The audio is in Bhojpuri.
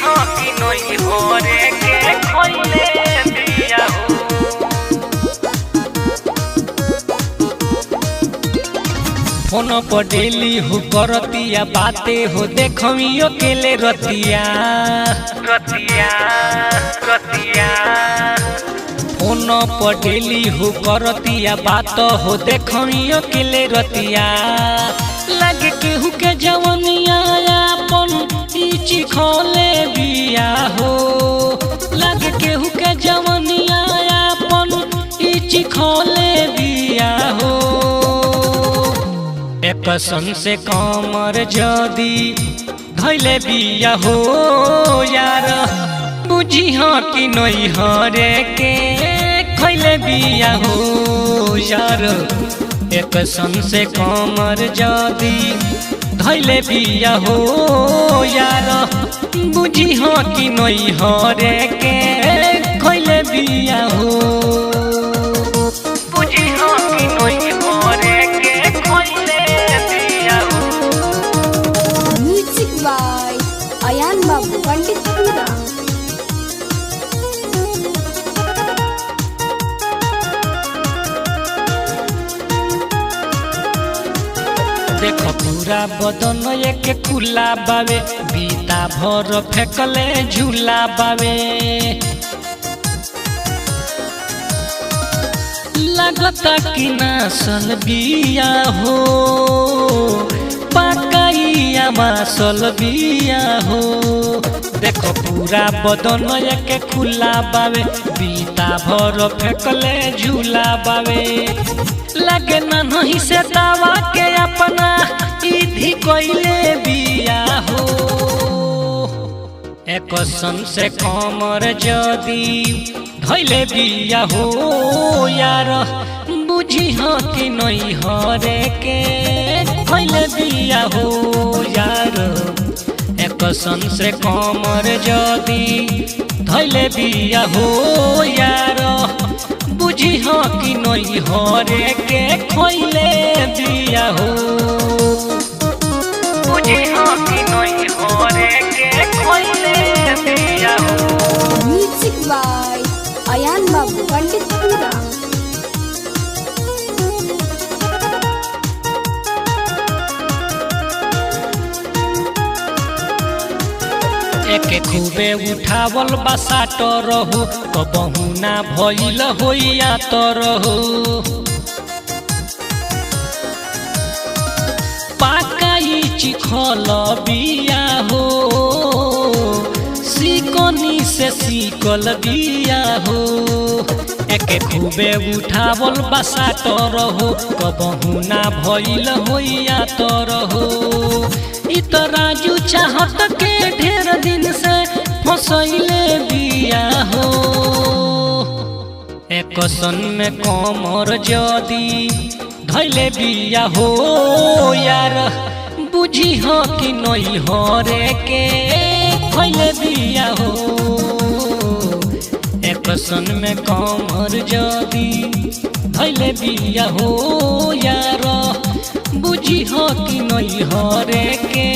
हो कि नई हरे के खइले बिया हो। फोन पर डेली हो करतिया बाते हो, देखमियो केले रतिया रतिया रतिया। फोन पर डेली हो करतिया बात हो, देखमियो केले रतिया। लगे केहू के जवनिया अपन इची खोले बिया हो, लगे केहू के जवनिया अपन इची खोले बिया हो। एक सन से कमर जदी धैले बिया हो यार, बुझी हो कि नई हरे के खैले बिया हो यार। एक सन से कमर जदी धैले बिया हो यार, बुझी हो कि नई हरे के खैले बिया हो। बुझी हो कि नई हरे के खैले बिया हो। म्यूजिक बाय अयान बाबू पंडितपुरा। देख पूरा बदन एक खुला बावे, बीता भर फेकले झूला बावे। लगता कि नासल बिया हो, पाकाइया मासल बिया हो। देखो पूरा बदन एक खुला बावे, बीता भर फेकले झूला बावे। लगे ना नहीं से दावा के अपना इधी कोइले बिया हो। एक सन से कमर जदी धैले बिया हो यार, बुझी हो कि नई हरे के खैले बिया हो यार। एक सन से कमर जदी धैले बिया हो यार, बुझी हो कि नई हरे के खैले बिया हो। बुझी हो कि नई हरे के खैले बिया हो। म्यूजिक बाय अयान बाबू पंडितपुरा। एके खूबे उठावल बसा रहू, कबहू ना भइल होइया तरहु। पाकाई चिखल बिया हो, सिकनी से सिकल बिया हो। एके खूबे उठावल बसा तरहु, कबहू ना भइल होइया तरहु। इ त राजू चाहत के ढेर दिन से फसैले बिया हो। एक सन में कमर जदी धैले बिया हो यार, बुझी हो कि नई हरे के खैले बिया हो। एक सन में कमर जदी धैले बिया हो यार, बुझी हो कि नई हरे के